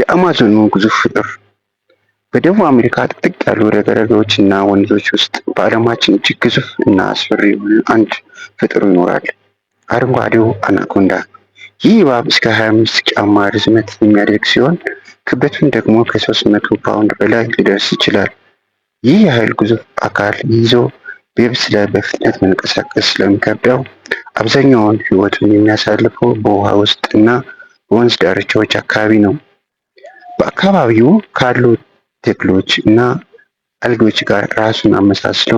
የአማዞኑ ግዙፍ ፍጡር። በደቡብ አሜሪካ ጥቅጥቅ ያሉ ረግረጎችና ወንዞች ውስጥ በዓለማችን እጅግ ግዙፍ እና አስፈሪ የሆነ አንድ ፍጡር ይኖራል። አረንጓዴው አናኮንዳ። ይህ እባብ እስከ 25 ጫማ ርዝመት የሚያደርግ ሲሆን፣ ክብደቱን ደግሞ ከ300 ፓውንድ በላይ ሊደርስ ይችላል። ይህ ያህል ግዙፍ አካል ይዞ በየብስ ላይ በፍጥነት መንቀሳቀስ ስለሚከብደው አብዛኛውን ሕይወቱን የሚያሳልፈው በውሃ ውስጥ እና በወንዝ ዳርቻዎች አካባቢ ነው። በአካባቢው ካሉ ተክሎች እና አልጌዎች ጋር ራሱን አመሳስሎ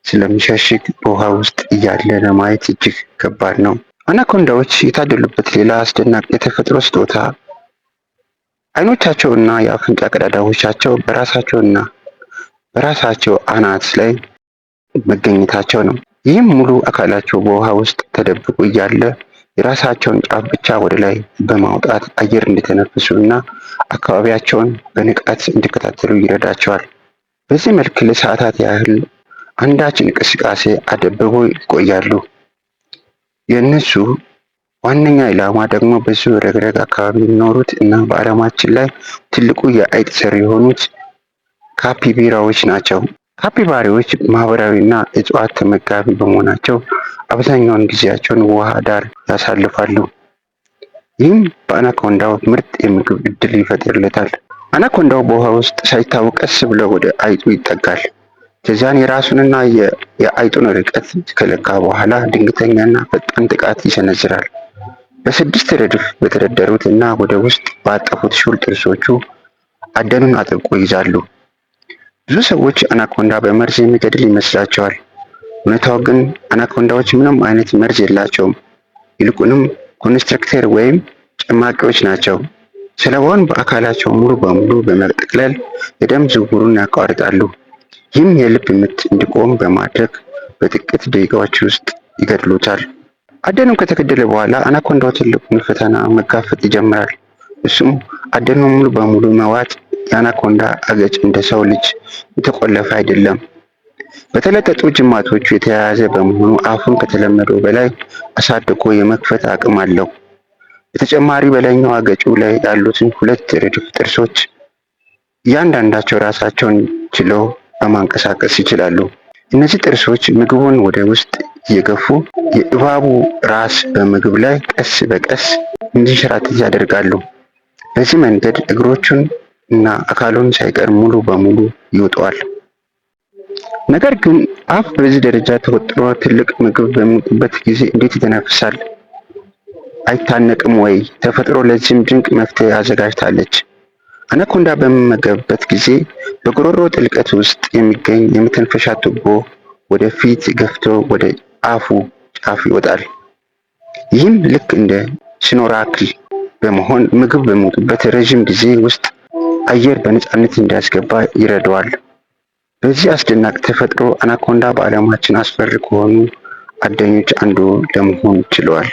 ስለሚሸሽግ በውሃ ውስጥ እያለ ለማየት እጅግ ከባድ ነው። አናኮንዳዎች የታደሉበት ሌላ አስደናቂ የተፈጥሮ ስጦታ አይኖቻቸውና የአፍንጫ ቀዳዳዎቻቸው በራሳቸው አናት ላይ መገኘታቸው ነው። ይህም ሙሉ አካላቸው በውሃ ውስጥ ተደብቆ እያለ የራሳቸውን ጫፍ ብቻ ወደ ላይ በማውጣት አየር እንዲተነፍሱ እና አካባቢያቸውን በንቃት እንዲከታተሉ ይረዳቸዋል። በዚህ መልክ ለሰዓታት ያህል አንዳች እንቅስቃሴ አደብበው ይቆያሉ። የእነሱ ዋነኛ ኢላማ ደግሞ በዚሁ ረግረግ አካባቢ የሚኖሩት እና በዓለማችን ላይ ትልቁ የአይጥ ዘር የሆኑት ካፒባራዎች ናቸው። ካፒባራዎች ማህበራዊ እና እጽዋት ተመጋቢ በመሆናቸው አብዛኛውን ጊዜያቸውን ውሃ ዳር ያሳልፋሉ። ይህም በአናኮንዳው ምርጥ የምግብ ዕድል ይፈጥርለታል። አናኮንዳው በውሃ ውስጥ ሳይታወቅ ቀስ ብሎ ወደ አይጡ ይጠጋል። ከዚያን የራሱንና የአይጡን ርቀት ከለካ በኋላ ድንገተኛና ፈጣን ጥቃት ይሰነዝራል። በስድስት ረድፍ በተደረደሩት እና ወደ ውስጥ ባጠፉት ሹል ጥርሶቹ አደኑን አጥብቆ ይይዛሉ። ብዙ ሰዎች አናኮንዳ በመርዝ የሚገድል ይመስላቸዋል። እውነታው ግን አናኮንዳዎች ምንም አይነት መርዝ የላቸውም። ይልቁንም constrictor ወይም ጨማቂዎች ናቸው። ሰለባውን በአካላቸው ሙሉ በሙሉ በመጠቅለል የደም ዝውውሩን ያቋርጣሉ። ይህም የልብ ምት እንዲቆም በማድረግ በጥቂት ደቂቃዎች ውስጥ ይገድሉታል። አደኑ ከተገደለ በኋላ አናኮንዳው ትልቁን ፈተና መጋፈጥ ይጀምራል። እሱም አደኑን ሙሉ በሙሉ መዋጥ። የአናኮንዳ አገጭ እንደ ሰው ልጅ የተቆለፈ አይደለም። በተለጠጡ ጅማቶቹ የተያያዘ በመሆኑ አፉን ከተለመደው በላይ አሳድጎ የመክፈት አቅም አለው። በተጨማሪ በላይኛው አገጩ ላይ ያሉትን ሁለት ረድፍ ጥርሶች እያንዳንዳቸው ራሳቸውን ችለው በማንቀሳቀስ ይችላሉ። እነዚህ ጥርሶች ምግቡን ወደ ውስጥ እየገፉ የእባቡ ራስ በምግብ ላይ ቀስ በቀስ እንዲንሸራተት ያደርጋሉ። በዚህ መንገድ እግሮቹን እና አካሉን ሳይቀር ሙሉ በሙሉ ይውጠዋል። ነገር ግን አፍ በዚህ ደረጃ ተወጥሮ ትልቅ ምግብ በሚውጥበት ጊዜ እንዴት ይተነፍሳል? አይታነቅም ወይ? ተፈጥሮ ለዚህም ድንቅ መፍትሄ አዘጋጅታለች። አናኮንዳ በሚመገብበት ጊዜ በጉሮሮ ጥልቀት ውስጥ የሚገኝ የመተንፈሻ ቱቦ ወደ ፊት ገፍቶ ወደ አፉ ጫፍ ይወጣል። ይህም ልክ እንደ snorkel በመሆን ምግብ በሚውጥበት ረዥም ጊዜ ውስጥ አየር በነፃነት እንዲያስገባ ይረዳዋል። በዚህ አስደናቂ ተፈጥሮ አናኮንዳ በዓለማችን አስፈሪ ከሆኑ አዳኞች አንዱ ለመሆን ችሏል።